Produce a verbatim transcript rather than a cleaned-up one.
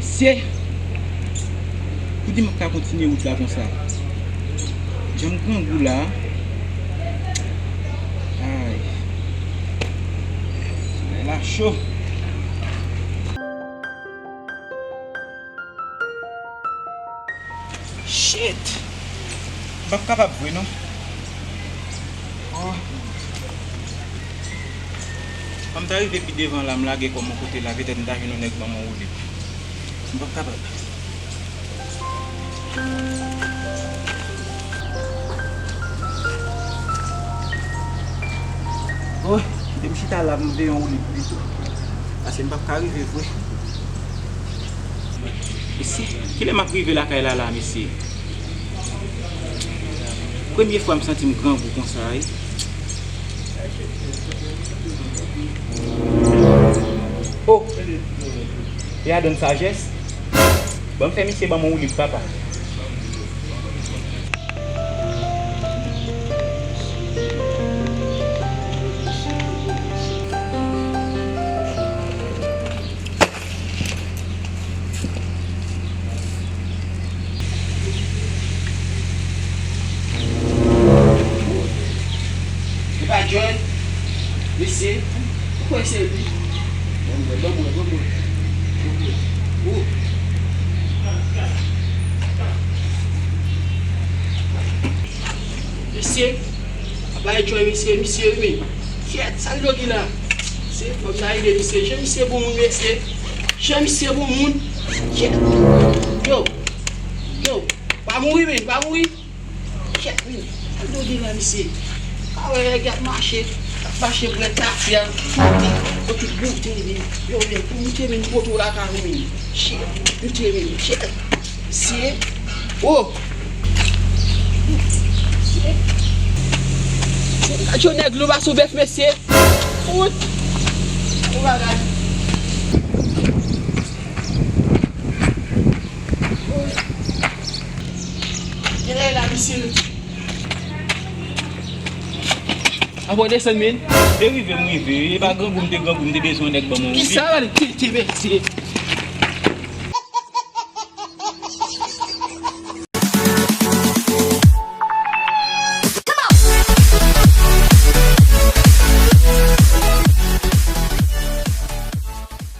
Mesye, pou di m ap ka kontinye wout la konsa? Jan m grangou la. Ay. Solèy la cho. Shit! M p ap kapab vre non. Oh. Fò m ta rive pi devan la, m lage kò m yon kote la, petèt m ta jwenn yon nèg ban m yon woulib. M p ap kapab. Oh, kite m chita la pou m veye yon woulib pito. Paske m p ap ka rive vre. Mesye, kilè m ap rive lakay la la, mesye? Premye fwa m santi m grangou konsa, wi. Oh! E adan sajès. Ban m fè misye ban m yon woulib, papa. Epa John, mesye, ou kwè se li? Bon bwè, bon bwè, bon bwè. Bon bwè. Ou. Mesye, apa John, mesye, mesye, wi, men. Kyèt, sa l doggy la? Se fòk n ta ede misye. Jan misye bon moun, mesye. Jan misye bon moun. Kyèt. Yo. Yo. Pa mouri, men, pa mouri. Kyèt, men. Sa l doggy la, mesye. A wè, nèg y ap mache. Y ap mache prè tafya. Yo tout boute, men. Yo, men, pou moute, men, pote w lakay ou, men. Shit. Moute, men. Kyèt. Mesye. Oh! Mesye. Mesye, gad yon nèg lou pa sou bèf, mesye. Fout! Ou bagay. Genlè la, misye. Apa w desann, men? E rive m rive. E pa grangou m te grangou, m te bezwen yon nèg ban mwen. Kisa w al tete, mesye?